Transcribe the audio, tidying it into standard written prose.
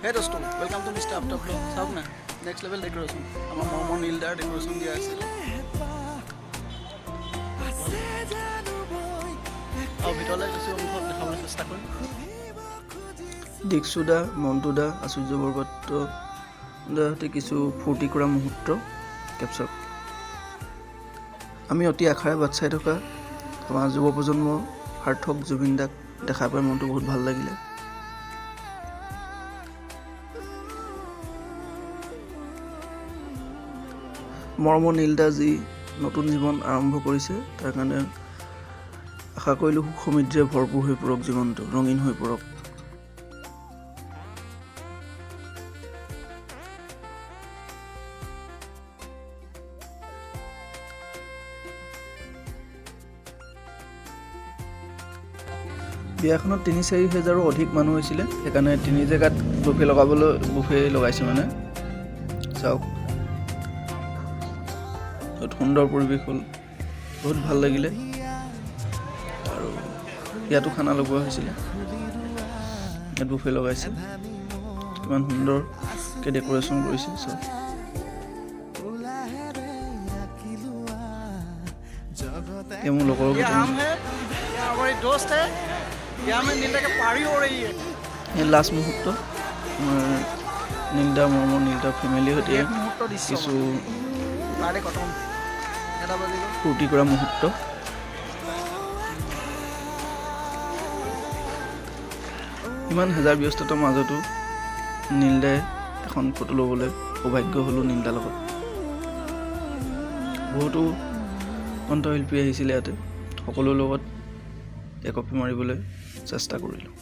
হে দোস্ত, welcome to mister Aftab blog. চাওক না, নেক্সট লেভেল ডেক'ৰেশ্যন। আমাৰ মৰমৰ নীলদাৰ ডেক'ৰেশ্যন দিয়া আছিল। আৰু ভিতৰলৈ কিছু অংশ দেখাবলৈ চেষ্টা কৰিম। দীক্ষু দা, মণ্টু দা, আচুৰ্য বৰপাত্ৰ দাহঁতে কিছু ফূৰ্তি কৰা মুহূৰ্ত কেপচাৰ। আমি অতি আশাৰে বাট চাই থকা আমাৰ যুৱ প্ৰজন্ম সাৰ্থক জুবিন দাক দেখা পাই মনটো বহুত ভাল লাগিলে। মৰমৰ নীলদা যি নতুন জীৱন আৰম্ভ কৰিছে, তাৰ কাৰণে আশা কৰিলোঁ সুখ সমৃদ্ধিৰে ভৰপূৰ হৈ পৰক জীৱনটো, ৰঙীন হৈ পৰক। বিয়াখনত 3-4 হেজাৰো অধিক মানুহ হৈছিলে, সেইকাৰণে তিনি জেগাত বুফে লগাবলৈ, বুফে লগাইছে। মানে চাওক, বহুত সুন্দৰ পৰিৱেশ হ'ল, বহুত ভাল লাগিলে। আৰু ইয়াতো খানা লগোৱা হৈছিলে, ইয়াত বুফে লগাইছে। কিমান সুন্দৰকৈ ডেক'ৰেশ্যন কৰিছে চাওক। এই মোৰ লগৰ ये কেইজন। हम है, ये हमारी दोस्त है, यहाँ में नीलदा के पारी हो रही है। এই লাষ্ট মুহূৰ্ত আমাৰ নীলদা, মৰমৰ নীলদা ফেমিলিৰ সৈতে এক মুহূৰ্ত দৃশ্য। কিছু পাৰ্টি খতম, 1টা বাজি গ'ল। ফূৰ্তি কৰা মুহূৰ্ত। ইমান হাজাৰ ব্যস্ততাৰ মাজতো নীলদাই এখন ফটো ল'বলৈ সৌভাগ্য হ'লোঁ নীলদাৰ লগত। বহুতো কণ্ঠশিল্পী আহিছিলে ইয়াতে, সকলোৰে লগত একপি মাৰিবলৈ চেষ্টা কৰিলোঁ।